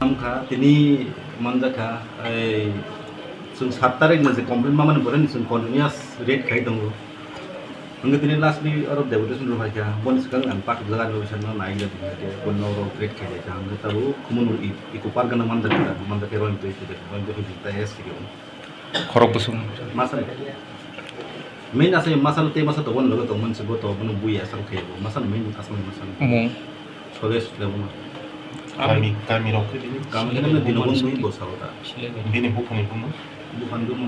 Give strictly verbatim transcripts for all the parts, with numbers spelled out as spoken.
Wngkha tini manjakha, ei, chwng sat tarikni je complaint mamani boreni chwng continuous raid khai tongo. Hwnkhe tini lastly oro deputation rw phaikha, boni swkang ang pathak jagani officer no naina tongkha khe, boni nok rok raid khai laikha, hwnkhe tabuk Khumulwng i-, Eco Park gana manjakha, manjakhe roim twi twi, roim twi twi ta S P khe. Khorok bwswk. Masa ni. Main asai masa tei masa tongo loge tongmani se bo to bono bui asal khe bo. Masa ni main asal masa ni. Mung. Soles le bono. Kami, kami rok khe bini. Kami khe na dino bon bui bo sao ta. Bini buphani bumo. Buphani bumo.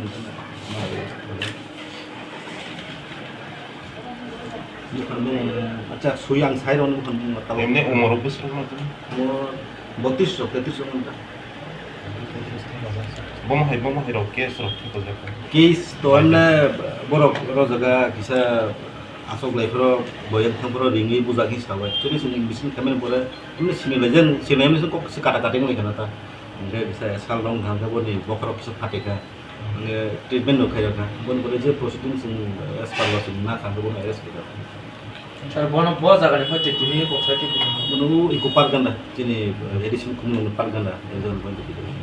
Buphani bumo. Acha sui ang sai rok buphani bumo ta. Emne umor bwswk ma. Umor botris rok, tetris rok ta. Bomo hai, bomo hai rok case rok thik ojak. Case to emne borok oro jaga kisa asok lai phoro boyang thang phoro ringwi bujak hi sabai. Chini sini bisin khamen pore emne sini lai jeng sini emne kok si kata kata ngi khana ta. Hingke kisa sal rong thang khe boni bokhorok kisa phatikha. Hingke treatment no khairokha. Boni pore je proceeding sing as per law sing na thang khe bono arrest khairokha. Sir, bono bo jaga ni phaite tini kok sai tini. Bono Eco Park ganda, chini, eh, additional Khumulwng ni park ganda, eh, zone point of view.